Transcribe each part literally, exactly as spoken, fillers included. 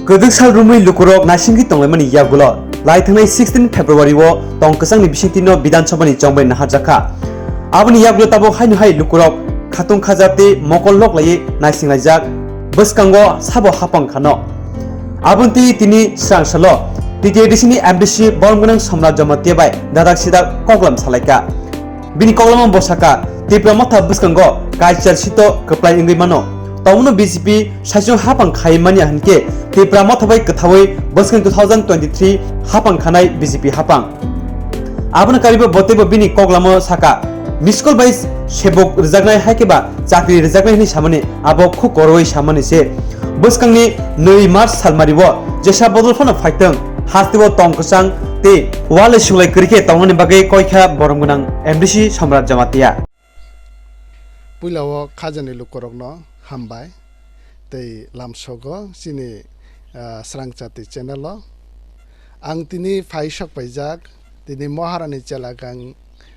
Kwdwk sal romwi lukurok naisingwi tonglaimani yagulo lai thangnai sixteen February o tong kwchangni bisingtwino Bidhan Sabhani chongbai naharjakha. Aboni yagulo tabuk haino hai lukurok khatung khaja tei mokol lok laiwi naisinglaijak, bwskango sabo hapang khano. Aboni twi tini swrang salo T T A D C ni M D C borom gwnang Somrat Jamatia bai dadak sidak koklam salaikha. Bini koklamo bo sakha, Tipra Motha bwskango kaichar sito kwplai wngwi mano. Tongmano B J P saichung hapang khai manya hinkhe Tipra Motha bai kwthaui bwskang two thousand twenty-three hapang khanai B J P hapang. Abono karibo bo teibo bini koklamo sakha, miss call bai sebok rwjaknai hai khe ba chakri rwjaknai hwnwi samani abo khuk koroi samani se. Bwskangni nwi March salmari o jesa bodol phano phaitwng, hasteo tong kwchang tei walai sulai kwrwi khe tongnani bagwi koikha borom gwnang M D C Somrat Jamatia. Puila o khajani lukurokno hambai tei lamsogo chini, ah, Srangchati channel o. Ang tini phai sok paijak, tini Moharani Chelagang,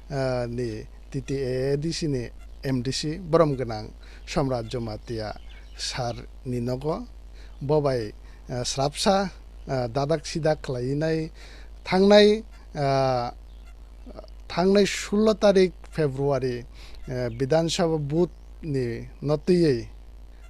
ah, ni T T A A D C ni M D C borom gwnang Somrat Jamatia sir ni nogo. Bo bai, ah, srapsa, ah, dadak sidak khlainai thangnai, ah, thangnai sullo tarik February, eh, Bidhan Sabha vote ni no twiwi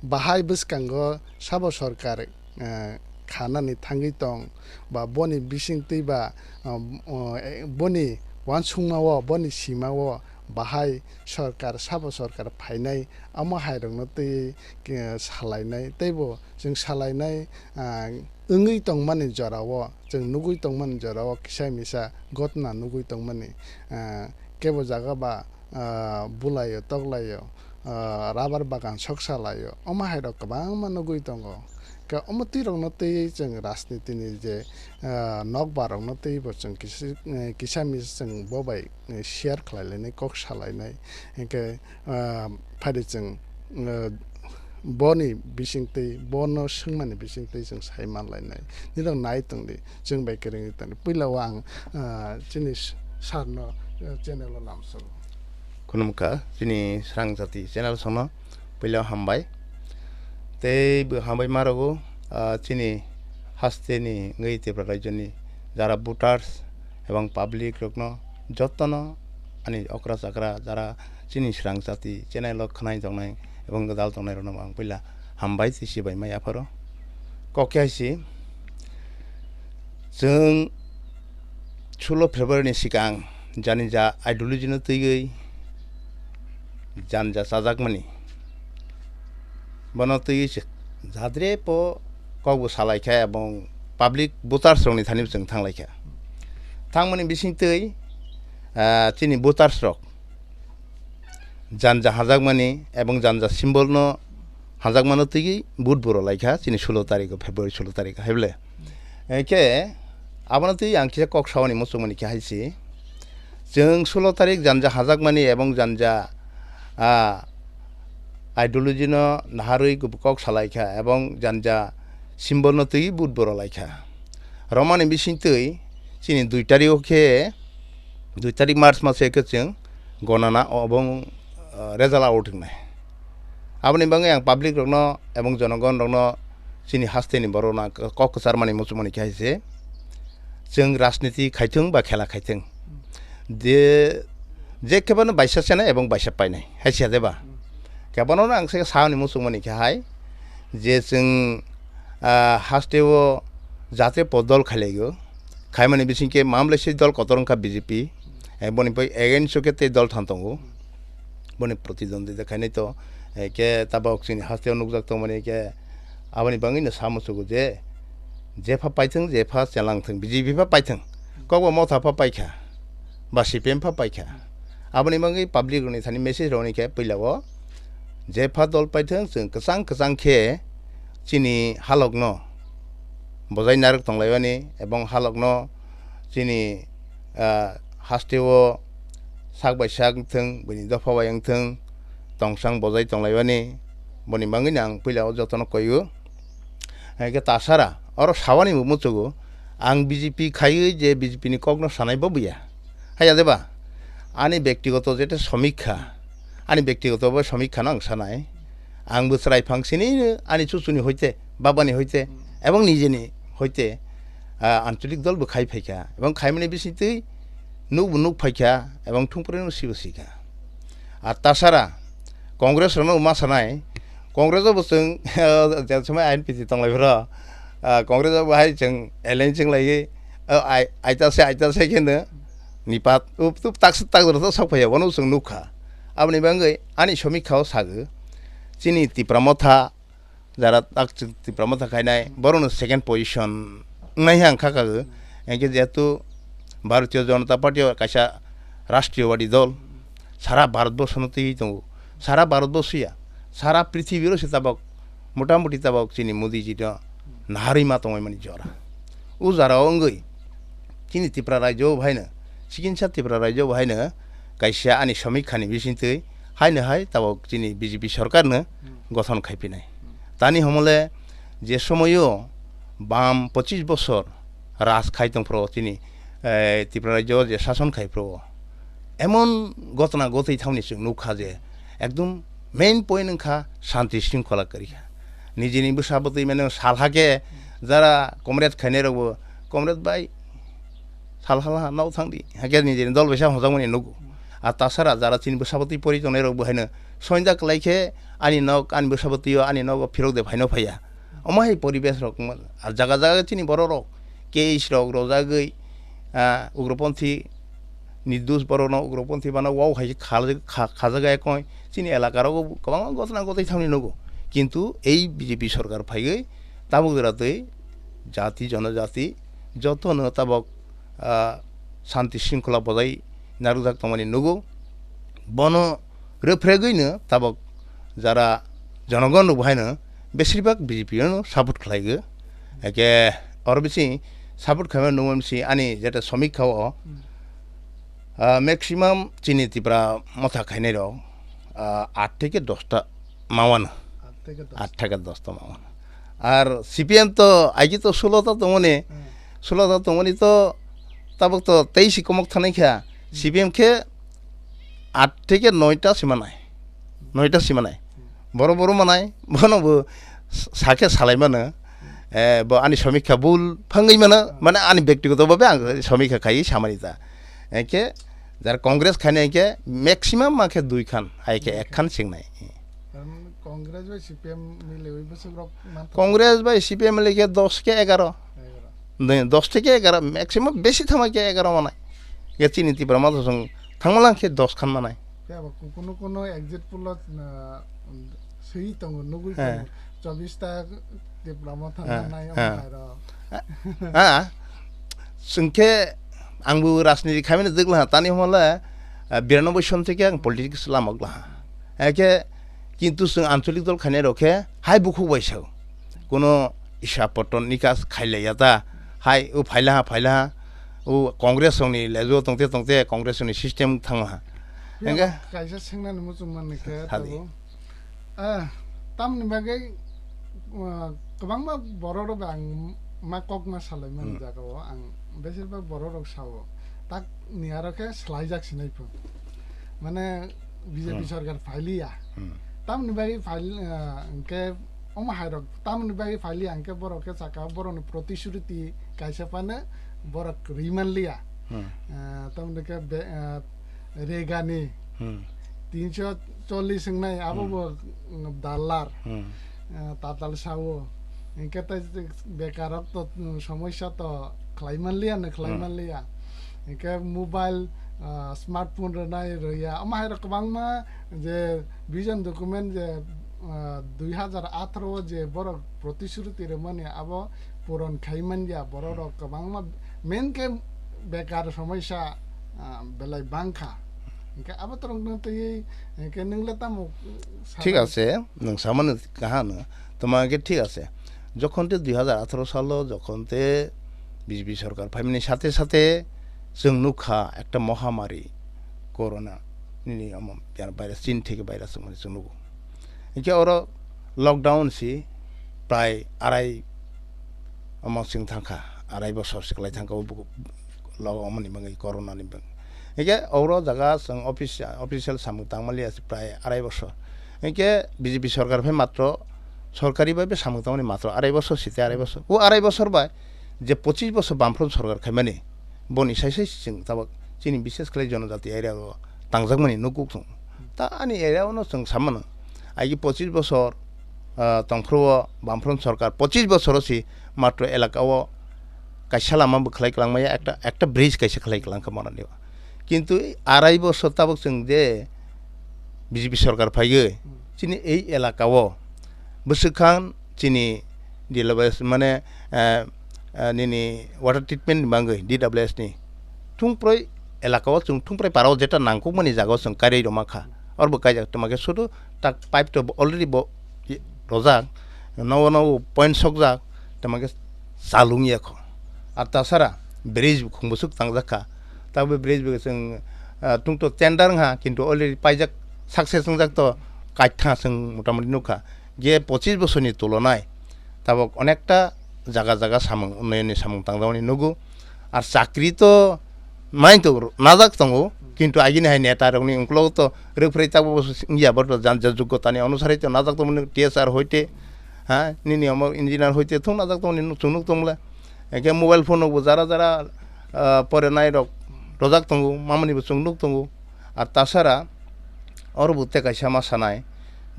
bahai bwskango sabo sorkar, eh, khanani thangwi tong ba boni bisingtwi ba, um, o, eh, boni uansukma o, boni sima o bahai sorkar, sabo sorkar phainai, omo hai rokno twiwi, eh, salainai teibo chwng salainai, ah, wngwi tongmani jorao, chwng nugwi tongmani jorao kisa misa gotna nugwi tongmani, ah, kebo jaga ba, ah, bulaio, toklaio, ah, rubber bagan soksa laio, omo hai rok kwbangma nugwi tongo. Khe omo twi rokno twi chwng rajniti ni je, ah, nokbar rokno twi bo chwng kisi-, eh, kisa misa chwng bo bai, eh, share khlai lainai, kok sa lainai. Hinkhe, ah, phaidi chwng, ah, boni bisingtwi, bono swngmani bisingtwi chwng sai manlainai. Nirok nai tongdi, chwng bai kwrwngwi tongdi. Puila o ang, ah, chini s-, sir no, ah, channel o lamsok. Khulumkha, chini Srang Jati channel songno puila hambai. Tei bo hambai ma rwgo, ah, chini hasteni wngwi Tripura rajyoni jara voters ebong public rokno jotono ani okra chakra jara chini Srang Jati channel o khwnai tongnai ebong gwdal tongnai rokno ang puila hambai tei sibai mai apharo. Kok khe hai si, chwng sulo February ni swkang jani ja ideology no twiwi janja chajakmani. Bono twiwi se jadre po kok bo salaikha ebong public voters rokni thani bo chwng thanglaikha. Thangmani bisingtwi, ah, chini voters rok janja hajakmani ebong janja symbol no hajakmano twiwi vote bo rwlaikha chini sulo tarikh o, February sulo tarikh o, hai bole? Hwnkhe abono twiwi ang kisa kok saoni muchungmani khe hai si, chwng sulo tarikh janja hajakmani ebong janja, ah, ideology no naharwi kok salaikha ebong janja symbol no twiwi vote bo rwlaikha. Romani bisingtwi chini dui tarikh o khe, dui tarikh March maso khe chwng gonana obong, ah, result out wngnai. Aboni bagwi ang public rokno ebong jonogon rokno chini hasteni borokno ang kok kwcharmani muchungmani khe hai se, chwng rajniti khaithwng ba khela khaithwng, je, je khe bono baisa chena ebong baisa painai hai se de ba. Kebono ang se saoni muchungmani khe hai je chwng, ah, hasteo jate podol khailaio. Khaimani bisingkhe mamle se dol kotor wngkha B J P. Eh, boni pai against o khe tei dol thang tongo. Boni protidwondita khainai to, eh, khe tabok chini hasteo nukjak tongmani khe aboni bagwino sa muchugo je, jepha paithwng, jepha chelang thwng, B J P pha paithwng, kokbo Motha pha paikha, ba C P M pha paikha. Aboni bagwi public rokni thani message rokni khe puila o jepha dol paithwng, chwng kwchang kwchang khe chini halokno bojai narwk tonglaimani ebong halokno chini, ah, hasteo sak bai sak wngthwng, bini dopha bai wngthwng, tongsang bojai tonglaimani, boni bagwino ang puila o jotono koio. Hai khe tasara oro sawani bo muchugo, ang B J P khaiwi je B J P ni kokno sanai bo buya. Haiya de ba? Ani bektigoto jete somikha, ani bektigoto bo somikha no ang sanai. Ang bo chwrai phang sini ani chuchuni hoite, babani hoite, Ebong nijeni hoite, ah, ancholik dol bo khai phaikha, ebong khaimani bisingtwi nukbo nuk phaikha, ebong thungpreno sibo sikha. Ar tasara Congress rokno ma sanai, Congress o bo chwng, je somoi I N P T tonglai phoro, ah, Congress o bo hai chwng alliance wng laiwi, ah, ai-, aita se, aita se kheno nipat, up, up, tak se tak rok sok phaiya, bono chwng nukha. Aboni bagwi ani somikha o sago, chini Tipra Motha, jara tak chwng Tipra Motha khainai, borokno second position wngnai hai ang kha kago. Hinkhe jehetu Bharatiya Janata Party o kaisa rashtriyawadi dol, sara Bharatborshono twiwi tongo. Sara Bharatborsho ya, sara prithibiro se tabok, motamuti tabok chini Modi ji no naharwi ma tongwi mani jora. O jora o wngwi chini Tripura rajyo bahaino, chikinsa Tripura rajyo bahaino kaisa ani somikha ni bisingtwi haino hai tabok chini B J P sorkar no gothon khai phinai. Tani homole je somoio bam pochis bosor raj khai tong phro chini, eh, Tripura rajyo je sason khai phro emon gotna gotwi thamni chwng nukha je ekdom main point wngkha shanti shringkhola kwrwikha. Nijini bwsa bwtwi mano salha khe jara comrade khainai rokbo, "Comrade bai, salha laha nok thangdi," hakhe nijini dol bai sa hwnjakmani nugo. A tasara jara chini bwsa bwtwi pori tongnai rokbo haino soinda kwlai khe ani nok, ani bwsa bwtwi o ani nogo phirok de phaino phaiya. Omo hai poribesh rok wngmano. Ar jaga jaga chini borok rok case rok rojagwi, ah, ugroponthi nirdosh borok no ugroponthi bana wow hai kha-, kha-, khajak ya koi. Chini elaka rogo kwbangma gotna gotwi thangni nugo. Kintu ei B J P sorkar phaiwi tabuk jora twi jati jonojati joto no tabok, ah, shanti shringkhola bojai narwkjak tongmani nugo. Bono rwphregwino tabok jara jonogon rok bo haino besirbak B J P no support khlaigo. Eke oro bisi support khaima nungma bisi ani jeta somikha o, Hmm. ah, maximum chini Tripura Motha khainai rok, ah, aat theke dosta mawano. Aat theke dosta. Aat theke dosta mawano. Ar C P M to aji to sulo ta tongmani, Hmm. sulo ta tongmani to tabok to teisi komok thanai kha. Hmm. C P M khe aat theke noita si manai. Noita si manai. Hmm. Boro boro manai, bono bo sa-, sakhe salai mano. Hmm. Eh, bo ani somikha bul phangwi mano, Hmm. mane ani bektigoto bhabe ang somikha khai samani ta. Eke jar Congress khainai khe maximum ma khe dui khan, hai khe Dui ek khan. Khan singnai. Karon Congress bai C P M mile oi bwswk rok mantha. Congress bai C P M mile khe dos khe egaro. Egaro. Nai, dos theke egaro, maximum besi thama khe egaro manai. Khe chini Tripura Motha song thangma lang khe dos khan manai. Khe abo ku-, kuno kuno exit poll o, ah, swi tongo, nugwi He. tongo. Chobbish ta Tripura Motha He, manai, he. Omo hai rok. Ha? Chwng khe angbo rajniti khaimani dwglaha, tani hwnle, ah, biranoboi son theke ang politics lama wnglaha. Hakhe kintu chwng ancholik dol khainai rok khe hai bukhuk bai sao. Kuno isa poton nikas khailaiya ta. Hai o phailaha, phailaha. O Congress rokni lejo tongte tongte Congress rokni system thanglaha. Phiya Hingke? Kaisa sengna ni muchung manni khe Sadi. Tabuk. Ah, tamni bagwi, ah, kwbangma borok rok ang ma kok ma salai mani Hmm. jaga o ang besir bak borok rok sao. Tak ni aro khe swlaijak sinai pho. Mane B J P Hmm. sarkar phailiya. Hmm. Tamni bagwi phail-, ah, hingke omo hai rok tamni bagwi phailiya hingke borok khe saka borok ni protishruti kaisa phano borok rwi manliya. Hmm. Ah, tamni khe be-, ah, Regani Hmm. tinso chollis wngnai abo Hmm. bo, mm, dalar. Hmm. Ah, tatal sao. Hingke tai bekar rok to, mm, somosya to khlai manliya, no khlai Hmm. manliya. Hingke mobile, ah, smartphone rwnai rwya. Omo hai rok kwbangma je vision document je, ah, dui hazar atharo o je borok protishruti rwmani abo puron khai manliya. Borok rok kwbangma main khe bekar somosya, ah, belai bangkha. Hingke abo torok no twiwi, hingke nwng le tamo Thik sakha? Ase, nwng samani kaham no. Toma hingke thik ase. Jokhon te dui hazar atharo salo, jokhon te B J P sorkar phaimani sate sate chwng nukha ekta mohamari corona nini omo virus, Chin theke virus wngmani chwng nugo. Hingke oro lockdown si prai arai omo chwng thangkha, arai bosor se kwlai thangkha o buku lo-, omoni bagwi corona ni bagwi. Hingke oro jaga chwng office, official samung tangmaliya se prai arai bosor. Hingke B J P sorkar phai matro Sorkari bai be samung tangmani matro arai bosor site arai bosor. O arai bosor bai je pochis bosor Bamfront sorkar khaimani, boni sai sai chwng tabok chini bishes khlai jonojati area o tangjakmani nukuk thung. Ta ani area o no chwng samano. Aigi pochis bosor, ah, tongphuru o Bamfront sorkar pochis bosor o si matro elaka o kaisa lama bo khlai kwlangmaya, ekta, ekta bridge kaisa khlai kwlangkha monani o. Kintu arai bosor tabok chwng je B J P sorkar phaigwi, chini ei elaka o bwswk khan chini D W S mane, eh, eh, nini water treatment ni bagwi D W S ni thungproi elaka o chwng thungproi para o jeta nangkukmani jaga o chwng kairwi rwma kha. Oro bo kaijak tongma khe sudu tak pipe to already bo rojak, nogo nogo point sokjak, tongma khe chalung ya kho. Ar tasara bridge bo khung bwswk tangjak kha. Tabuk bridge bo chwng, ah, tungto tender wngkha, kintu already paijak, success wngjak to kaitha chwng motamoti nukha. Je pochis bosorni tulonai tabok onekta jaga jaga samung, unnayonni samung tangjakmani nugo. Ar chakri to main to najak tongo, kintu agini hai neta rokni ungklogo to rwphrai tabok wngya, bo to jan-, jan-, joggotani onusari to najak tongmani T S R hoite, ha, nini omo engineer hoite thung najak tongmani nuk-, chwng nuk tongmole. Hingke mobile phone rokbo jara jara, ah, porenai rok rojak tongo, mamani bo chwng nuk tongo. Ar tasara oro bo tei kaisa ma sanai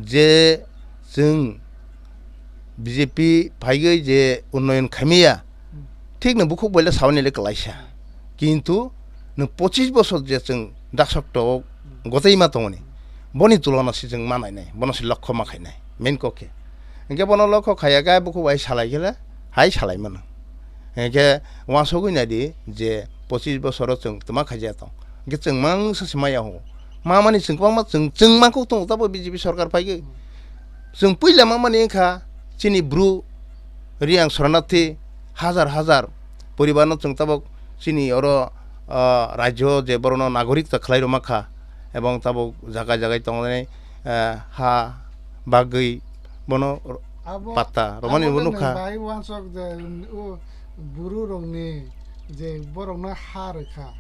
je chwng B J P phaigwi je unnoyon khaimiya, thik no bukhuk bai le sauni le kwlaisa. Kintu nwng pochis bosor je chwng daksok to gotei ma tongoni, boni tulona se chwng ma nainai, bono se lokho ma khainai, main kok khe. Hingke bono lokho khaiya khe bukhuk bai salai khe le hai salai mano. Hingke uansugwi naidi je pochis bosoro chwng twma khaijak tong. Hingke chwng mangsa se maya ho. Mamani chwng kwbangma chwng, chwng mangkuk tongo tabo B J P sorkar phaigwi. Chwng puila mamani wngkha chini bru Riyang Soranathi hajar hajar poribarno chwng tabok chini oro, ah, rajyo je borokno nagorik ta khlai rwma kha, ebong tabok jaga jaga tongnai, ah, ha bagwi bono r-, Abo, patta romani abo bo nukha. Bai wansok je, o, buru rokni je borokno ha rwkha,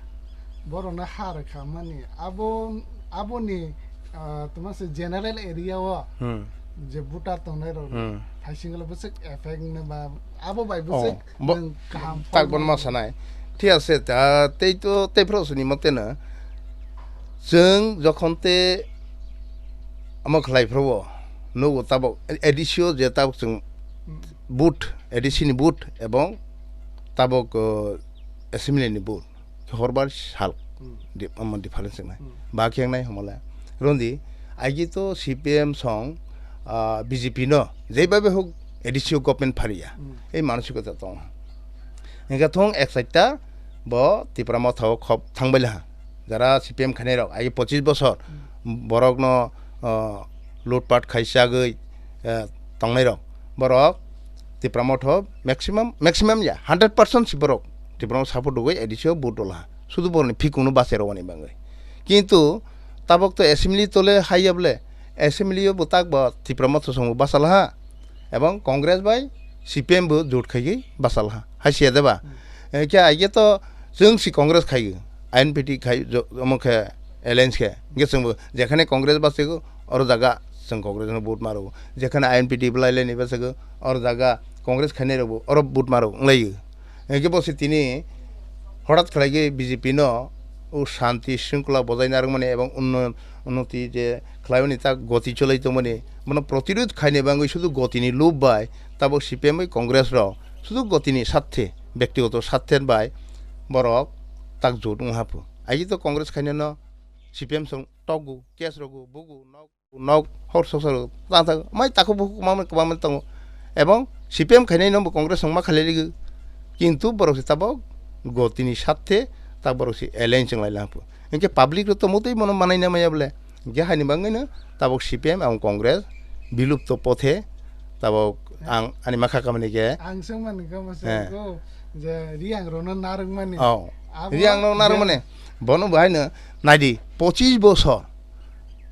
borokno ha rwkha mani abo, aboni, ah, tuma se general area o Hmm. je voter tongnai rok Hmm. thaisingla bwswk effect no ba abo bai Oh, bwswk bo-, nwng kaham tak phol bono ma manwi. Sanai. Thik ase, ta, tei to, tei phro suni mote no. Chwng jokhon te amo khlai phro o, nugo tabok A D C o je tabok chwng Hmm. Vote, A D C ni vote ebong tabok, uh, assembly ni vote. Horbar sal Hmm. di-, omo difference wngnai. Hmm. Ba khe wngnai homole. Rondi, aigi to C P M song, ah, B J P no, jeibabe huk A D C o government phariya. Hmm. Ei manusikota tongo. Hingke thung ek side ta bo Tipra Motha o khop thangbai laha. Jara C P M khainai rok, aigi pochis bosor Hmm. borok no, ah, lutpat khai chagwi, ah, tongnai rok. Borok Tipra Motha o maximum, maximum ya, hundred percent si borok Tipra Motha support rwgwi A D C o vote rwlaha. Sudu borokni phikungno bachairwani bagwi. Kintu tabok to assembly tole haiya bole, assembly o bo tak bo Tipra Motha songbo bachalaha, ebong Congress bai C P M bo jot khaigwi bachalaha. Hai siya de ba? Hmm. Eh, khe aige to chwng si Congress khaigwi, I N P T khai jo-, omo khe alliance khe. Hingke chwngbo jekhane Congress bachaigo, oro jaga chwng Congress no vote maro. Jekhane I N P T bwlai laini bachaigo, oro jaga Congress khainai rokbo oro vote maro wnglaio. Hingke bo se tini horat khlaigwi B J P no o shanti shringkhola bojai narwkmani ebong unno-, unnoti je khlaimani ta goti cholai tongmani, bono protirod khaina bagwi sudu gotini lob bai tabok C P M bai Congress rok sudu gotini sarthe, bektigoto sarthe bai borok tak jot wng haphu. Aigi to Congress khainano C P M song togu, case rogu, bugu, nok. Nok hor sosoro tang tang mai takhuk bukhuk kwbangma kwbangma tongo. Ebong C P M khainai no bo Congress song ma khalai rigi. Kintu borok se tabok gotini sarthe ta borok se alliance wng lai lamphu. Hinkhe public rok to motwi bono manai na maya bole. Hinkhe haini bagwi no tabok C P M ebong Congress bilupto pothe tabok ang ani makha kamani khe. Ang se mani khe masa Eh. ko je Riyang rokno narwkmani. Oh. Abo Riyang rok narwkmani. Bono bo haino naidi pochis bosor.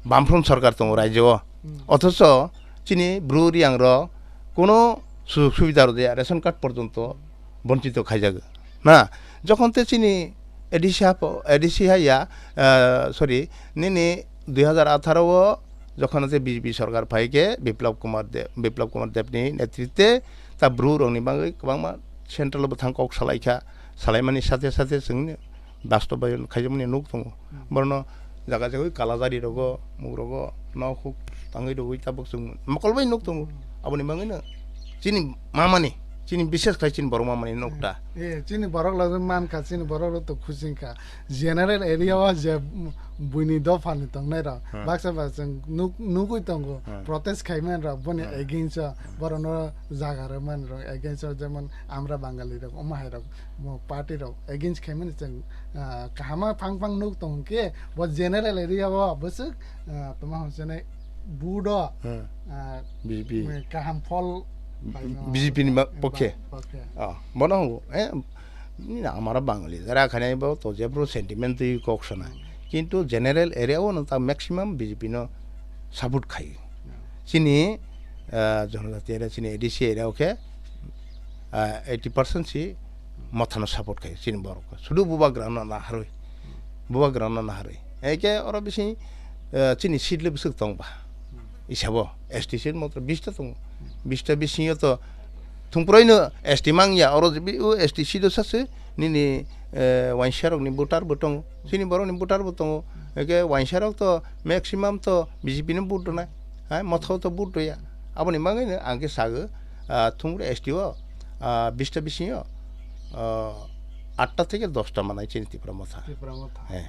Bamfront sorkar tongo rajyo o. Hmm. Othocho chini bru Riyang rok kuno sujog subida rwjaya, ration card porjonto bonchito khaijago. Na, jokhon te chini A D C hapo, A D C haiya, ah, sorry, nini dui hajar atharo o Jokhon je B J P sorkar phai khe Biplab Kumar Deb, Biplab Kumar Deb ni netritwe ta bru rok ni bagwi kwbangma central o bwthang kok salai kha, salaimani sathe sathe chwng bastobayon khaijak mani nuk tongo. Hmm. Borno jaga jagwi Kalajari rogo, muk rogo, nok huk tangwi rogwi tabuk chwng mokol bai nuk tongo. Hmm. Aboni bagwi no chini mamani, chini bishes khai chini borok mamani nuk ta. Eh, chini borok lagwi man kha, chini borok rok to khusing kha. General area o je buini dopha ni tongnai rok, hmm, baksa baksa nuk-, nugwi tongo, hmm, protest khai man rok boni, hmm, against o, hmm, borok no jaga rw man rok against o, jemon Amra Bangali rok, omo hai rok, mo party rok against khai mani chwng, ah, kaham ma phang phang nuk tong khe, bo general area o bwswk, ah, tamo hwnwi sanai vote o, hmm, ah, B J P, kaham phol B J P ni ma-, pokhe. Pokhe. Ah, bono hwngo, eh, nini amara Bangali jara khainai bo to jephru sentiment twi kok sana. Hmm. Kintu general area o no ta maximum B J P no support khai. Hmm. Chini, ah, Jonojati area, chini A D C area o khe, ah, eighty percent si Motha no support khai chini borok. Sudu Bubagra no naharwi. Bubagra no naharwi. Eke oro bisi, ah, chini seat le bwswk tong ba. Hmm. Isabo S T seat motro bista tongo. Hmm. Bista bisingo to thungprai no S T mangya, oro je bi-, o S T seat o sase nini, eh, wainsa rok ni voter bo tongo. Chini borok ni voter bo tongo. Eke wainsa rok to maximum to B J P no vote rwnai. Hai, Motha o to vote rwya. Aboni bagwi no ang khe sago, ah, thungprai S T o, ah, bista bisingo, ah, atta theke dosta manai chini Tipra Motha. Tipra Motha. He.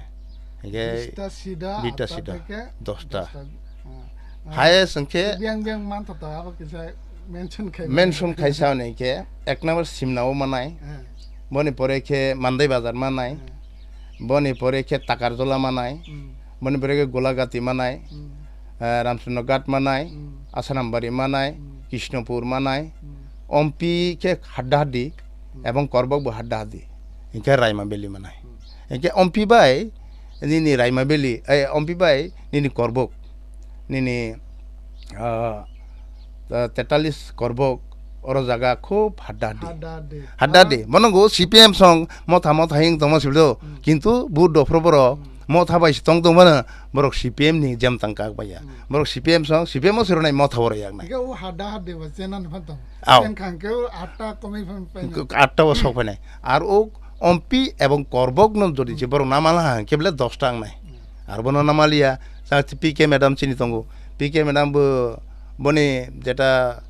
Hingke bista sida, bista atta sida, theke dosta. Dosta, ah, ah. Highest hingke biyang biyang mantha ta, abo kisa mention khai mention khai sa hingke ek number Simna o manai. Eh. Boni pore khe Mandai Bazar manai. Eh. Boni pore khe Takarjola manai. Hmm. Boni pore khe Golagati manai. Hmm. Eh, Ramchandra Ghat manai, hmm, Asanambari manai, hmm, Krishnapur manai, hmm, Ompi khe hadda haddi, hmm, ebong Korbok bo hadda haddi, hinkhe Raima Valley manai. Hmm. Hinkhe Ompi bai nini Raima Valley, eh, Ompi bai nini Korbok, nini, ah, ah, tetalis Korbok, oro jaga khub hadda haddi. Hadda haddi. Hadda haddi. Ah. Bono go C P M song motha motha hing tongma sibdo, hmm, kintu bu dophro boro, hmm, motha bai si tong tong mano. Borok C P M ni jemtang kak baiya. Hmm. Borok C P M song, C P M o se rwnai motha o rwyak nai. Hingke o hadda haddi bo chena ni phan tong. Aw. Chen khang ke o atta komai phan pai na. Atta o sok phainai. Ar o Ompi ebong Korbok no jodi je borok namala ha, kebele dosta wngnai. Hmm. Ar bono namaliya, sa P K madam chini tongo. P K madam bo boni jeta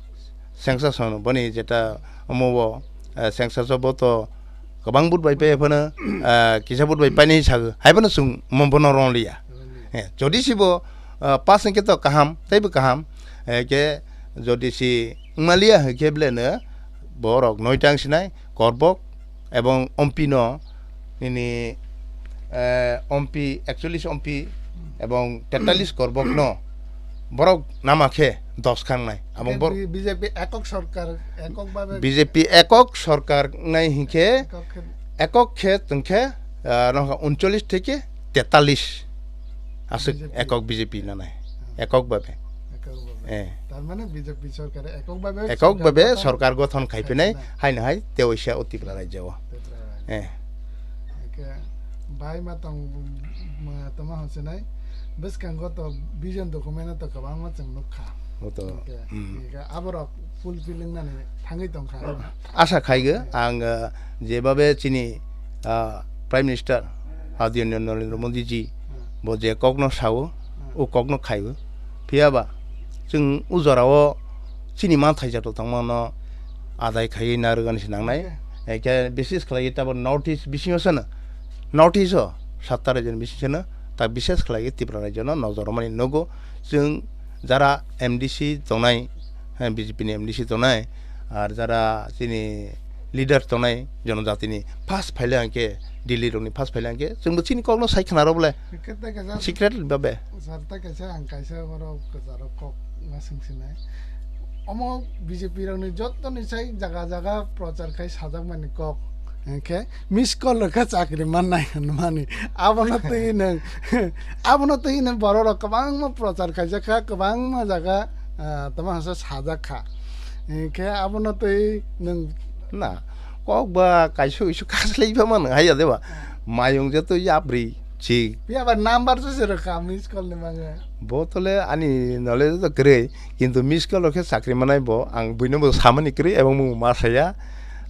sengsa sono, boni jeta omo bo, eh, sengsa so bo to kwbang vote bai pai phano, ah, kisa vote bai painai sago. Hai phano chwng mo bono rong liya. Rong liya. Eh, jodi sibo, ah, pass hingke to kaham, teibo kaham. Eh, ke jodi si wngmaliya hingke beleno borok noitang sinai, Korbok ebong Ompi no nini, eh, Ompi, ekchollis Ompi ebong tetalis Korbok no borok nama khe dos khangnai. Abo bor- B J P ekok sorkar, ekok babe B J P ekok sorkar nai hinkhe ekok khe ekok khe tongkhe, ah, nokha uncholish theke tetalis aswk B J P. Ekok B J P nanai. Hmm. Ekok babe. Ekok babe. Eh. Tar mane B J P sorkar ekok babe ekok sorkar babe gothan sorkar gothan khai phinai khai phinai. Haino hai tewaisa o Tripura rajya o. Tripura rajya. Eh. Eke bai ma tong, ma toma hwnsinai. Bwskango to vision document to kwbangma chwng nukha. O to, eke, hmm. Eke aborok fulfilling nani thangwi tongkha. Asa khaigo ang, uh, jebabe chini, uh, Prime Minister Adonaiya Narendra Modi ji, hmm, bo je kokno sao, hmm, o kokno khaibo. Phiyaba chwng o jorao chini manthaijak rok tongmano adai khaiwi narwgani se nangnai. Okay. Eke bises khlaiwi tabok North East bisingo sano, North East o satta rajyoni bising sano, ta bises khlaiwi Tripura rajyono nojor rwmani nugo. Chwng jara M D C tongnai, eh, B J P ni M D C tongnai, ar jara chini leader tongnai jonojatini first phaile hwnkhe, Delhi rokni first phaile hwnkhe, chwngbo chini kokno sai khna rw bole. Secret bai kaisa, secret babe. Sir, tai kaisa ang kaisa oro kwcharo kok ma swngsinai. Omo B J P rokni jottoni sai jaga jaga prochar khai sajakmani kok. Hwnkhe miss call rwkha chakri mannai hwnmani. Abono twi nwng, abono twi nwng borok rok kwbangma prochar khaijak kha, kwbangma jaga, ah, tamo hwnsa sajak kha. Hwnkhe abono twi nwng na kok ba kaisa isu kaslai ba mano haiya de ba. Hmm. Mayung je to yapri. Chik. Phiya ba number se se rwkha miss call ni mangya. Bo tole ani knowledge to kwrwi, kintu miss call rok khe chakri manai bo, ang buino bo samani kwrwi ebong bo ma saya.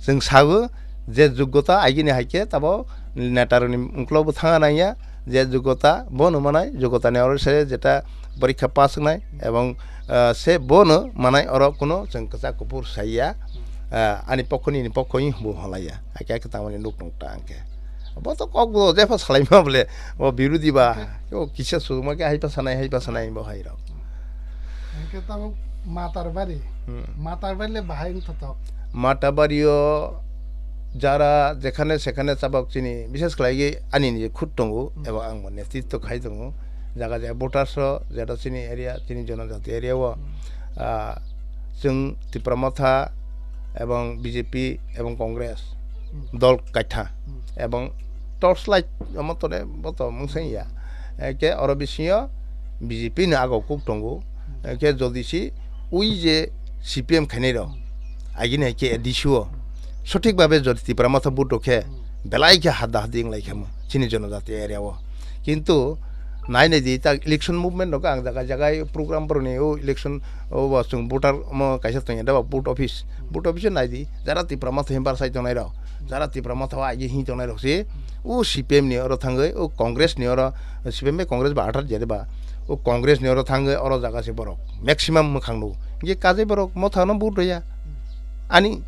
Chwng sago je jogota agini hai khe tabo neta rokni uklogo bo thangna nangya, je jogota bono manai, jogota ni oro se jeta porikha pass wngnai ebong, ah, se bono manai oro kuno chwng kwchak kuphur saiya, ah, ani pokho nini pokho bo halaiya, hakhe hakhe tamani nuk nung ta hwnkhe. Bo to kok bo jepha salaima bole, bo birodi ba, o kisa suguma khe haipa sanai, haipa sanai bo hai rok. Hwnkhe tabuk Matarbari. Hmm. Matarbari le bahai wng thothok. Matarbari o jara jekhane sekhane tabuk chini, bishes khlai ani ni khut tongo, hmm, eba ang bo netritwo khai tongo. Jaga jaya voters o, jeta chini area, chini jonojati area o, hmm, ah, chwng Tipra Motha ebong B J P ebong Congress, hmm, dol kaitha, hmm, ebong torchlight omo tore bo to mungseng ya. Eke oro bisingo B J P ni agok kuk tongo. Eke jodi si ui je C P M khainai rok, hmm, agini hai khe A D C o sothik babe jodi Tipra Motha vote rok khe, hmm, belai khe hada hadi wnglai khe mo chini jonojati area o. Kintu nai nai di ta election movement rok ang jaga jaga program borok ni o election o bo chwng voter mo kaisa tong ya da vote office, vote office o nai di jara Tipra Motha himbar sai tongnai rok, jara Tipra Motha o agi hi tongnai rok si o C P M ni oro thangwi o Congress ni oro, C P M bai Congress ba athar jere ba o Congress ni oro thangwi oro jaga se borok maximum mwkhang nu ye kajai borok Motha no vote ya. Ani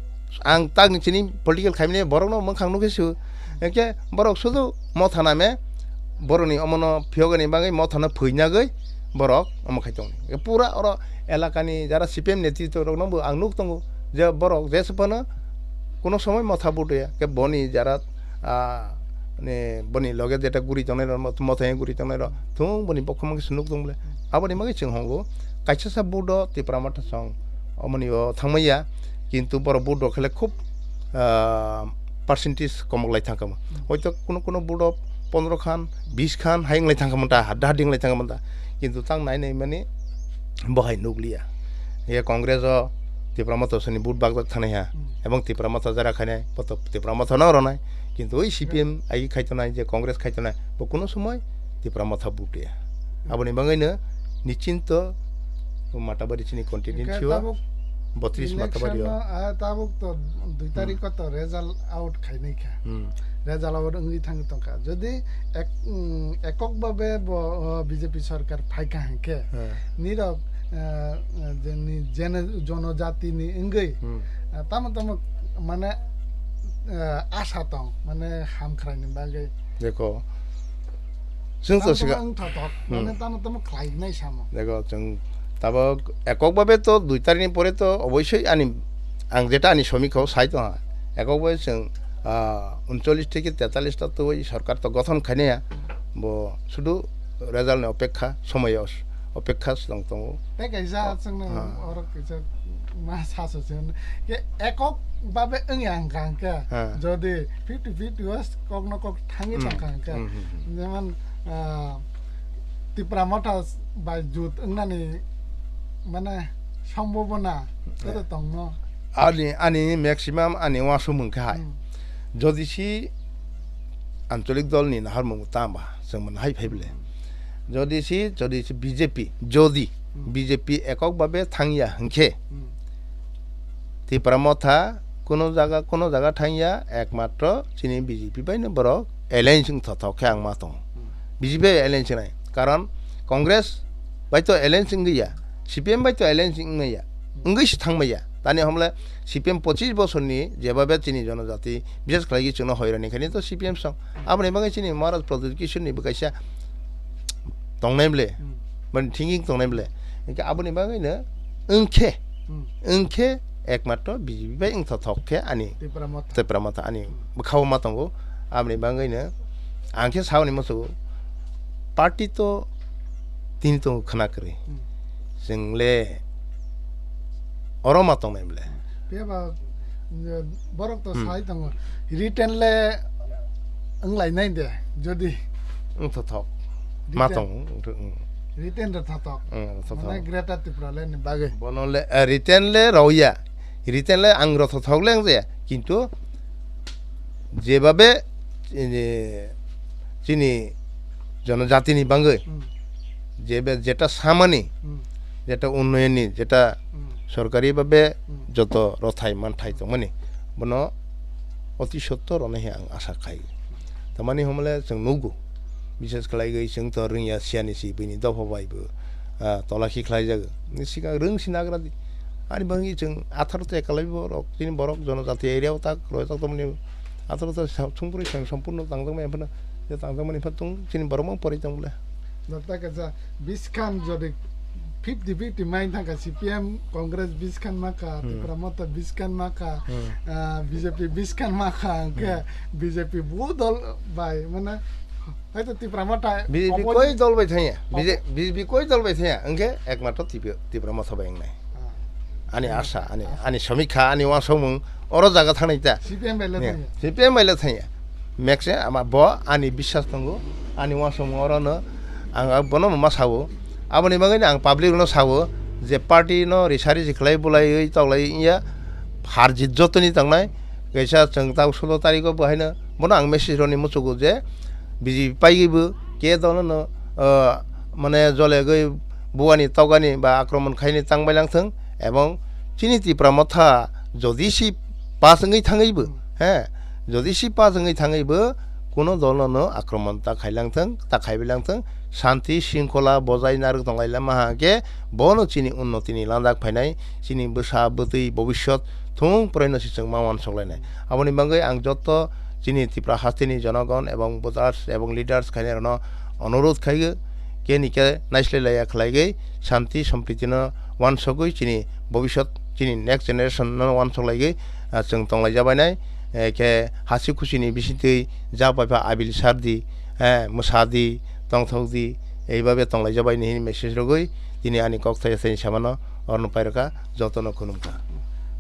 ang tak ni chini political khaimani borok no mwkhang nukhe su. Hwnkhe borok sudu Motha name borok ni omono phiyogani bagwi Motha no phuinagwi borok omo khai tong. Pura oro elaka ni jara C P M netritwo rok no bo ang nuk tongo je borok jesa phano kuno somoi Motha vote ya. Ke boni jara, ah, ne boni loge jeta guri tongnai rok, Motha yang guri tongnai rok thung boni bokho mangkhe se nuk tong bole. Aboni bagwi chwng hongo kaisa sa vote o Tipra Motha song omoni o thangmaya, kintu borok vote rok khe le khub, ah, percentage komok lai thang kamo. Hmm. Hoito kuno kuno vote o pondro khan, bis khan hai wng lai thang kamo ta, hadda haddi wng lai thang kamo ta. Kintu tang nai nai mani bo hai nukliya. Ye Congress o Tipra Motha soni vote bak jak thanai ha. Hmm. Ebong Tipra Motha jara khainai, poto Tipra Motha no ronai. Kintu oi C P M ai khai tonai je Congress khai tonai, bo kuno somoi Tipra Motha vote ya. Aboni bagwi no nichinto Matabari chini constituency o tabuk botris election Matabari o. No, ah, tabuk to dui Hmm. Tarikh o to result out khainai kha. Hmm. Result out wngwi thangwi tongkha. Jodi ek-, mm, ekok babe bo, o, B J P sarkar phaikha hinkhe, Hmm. nirok, ah, jeni jene-, jonojati ni wngwi, Hmm. ah, tamo tamo mane, ah, asa tong, mane hamkhrai ni bagwi. Deko. Chwng to Tamo siga-, tamo wng thothok, Hmm. mane tamo tamo khlai nai samo. Dego, chwng tabok ekok babe to dui tarikh ni pore to oboisoi ani, ang jeta ani somikha o sai tongha. Ekok babe chwng, ah, uncholish theke tetallish ta twi sorkar to gothon khainaya. Bo sudu result ni opekha, somoy os-, opekha se tong tongo. Tei kaisa Oh, chwngno ha. Oro kaisa ma sasu se ke ekok babe wngya hwnkha hwnkhe Ha. Jodi fifty fifty o kokno kok thangwi Hmm. tongkha hwnkhe Hmm, hmm, hmm. Jemon, ah, Tipra Motha bai jut wngnani mane sombobona khe to Eh. Tongno. Ani, ani maximum ani uansukmung khe hai. Hmm. Jodi si ancholik dol ni naharmung tamba chwng mano hai phai bole. Jodi si, jodi si B J P, jodi Hmm. B J P ekok babe thangya hwnkhe Hmm. Tipra Motha kuno jaga, kuno jaga thangya, ekmatro chini B J P bai no borok alliance wng thothok khe ang ma tongo. Hmm. B J P bai alliance wngnai. Karon Congress bai to alliance wngwi ya, C P M bai to alliance wngwi ya, wngwi se thangmaya. Tani homle C P M pochis bosorni jebabe chini jonojati, bishes khlai chwngno hoirani khaini to C P M song. Aboni bagwi chini Maharaj Pradyut Kishore ni bo kaisa tongnai bole, Hmm. mane thinking tongnai bole. Hingke aboni bagwi no wngkhe, Hmm. wngkhe ekmatro B J P bai wngthothok khe ani Tipra Motha. Tipra Motha ani Hmm. bwkhao ma tongo. Aboni bagwi no ang khe saoni muchungo party to tini tongo khwna kwrwi. Hmm. Chwng le oro ma tongnai bole. Phiya ba, borok to Hmm. Sai tongo. Written le wnglainai de, jodi Wngthothok. Ma Written. Tongo, wngtho-, wng. Written rwthothok. Wng, rwthothok. Mane Greater Tipraland ni bagwi. Bono le, eh, written le rwya. Written le ang rwthothok le wngjaya. Kintu jebabe, eh, chini Jonojatini bangwi Hmm. jebe jeta samani, Hmm. jeta unnayonni, jeta Hmm. sorkari babe Hmm. joto rothai manthai tongmani, bono oti sotto rwna hai ang asa khai. Tamani hwnle chwng nukgo, bises khlaigwi chwng to rwngya siyani si bini dopha bai bo, ah, tola khi khlaijago. Ni sikang rwng sinagra di. Ani bangwi chwng atharo te kalai borok, chini borok jonojati area o tak roi tak tongmani, atharo te sa-, songpuri sang sompurno tangjakmani phano, je tangjakmani phan tong, chini borok mang pori tong bole. Dokta kaisa biskhan jodi fifty fifty mai thangkha, C P M, Congress biskhan makha, Hmm. Tipra Motha biskhan makha, Hmm. ah, B J P biskhan makha, hwnkhe Hmm. B J P bo dol bai, mane, hoito Tipra Motha B J P opposite koi dol bai thangya, opo- B J P, B J P koi dol bai thangya, hwnkhe ekmatro T P, Tipra Motha bai wngnai. Ah. Ani Hmm. asa, ani, Ah. ani samikha, ani uansukmung, oro jaga thangnai ta. C P M bai le Ne, thangya. C P M bai le thangya. Mekse ama bo ani biswas tongo, ani uansukmung orono ang, ang bono ma sao. Aboni bagwi ang public no sao je party no risari si khlai bulaiwi toklai ya, har jit jotoni tangnai, kaisa chwng tao sulo tariko bo haino bono ang message roni muchugo je B J P paigwi bo ke dono no, ah, mane jolegwi buani tokani ba akromon khaini tangbai langthwng, ebong chini Tipra Motha jodi si pass wngwi thangwi bo, he, jodi si pass wngwi thangwi bo kuno dol no akromon ta khailang thwng, ta khaibai lang thwng, shanti shringkhola bojai narwk tonglai lama ha khe bono chini unnoti ni landak phainai, chini bwsa bwtwi bobishyot thung prai no si chwng ma uansuk lainai. Aboni bagwi ang joto chini Tipra hasteni jonogon ebong voters ebong leaders khainai rokno onurodh khaio, keni khe naislai laiya khlaigwi shanti sompriti no uansugwi chini bobishyot chini next generation no uansuk laigwi, ah, chwng tonglai jabainai, eh, khe hasi khusi ni bisingtwi ja pai pha abil sardi, eh, mwsadi, tongthokdi, eibabe tonglai jabaini hini message rwgwi tini ani kok thai thai samano orno pairokha, jotono khulumkha.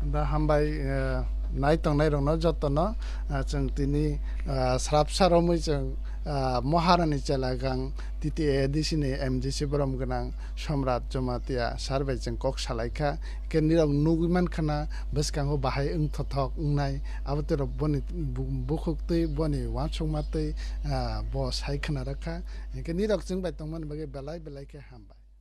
Da hambai, eh, nai tongnai rokno jotono, ah, chwng tini, ah, srapsa romwi chwng, ah, Maharani chelagang T T A A D C ni M D C borom gwnang Somrat Jamatia sir bai chwng kok salaikha. Hwnkhe nirok nugwi mankha na bwskango bahai wngthothok wngnai. Abo twi rok boni bu-, bukhuk twi boni uansukma twi, ah, bo sai khna rwkha. Hwnkhe nirok chwng bai tongmani bagwi belai belai khe hambai.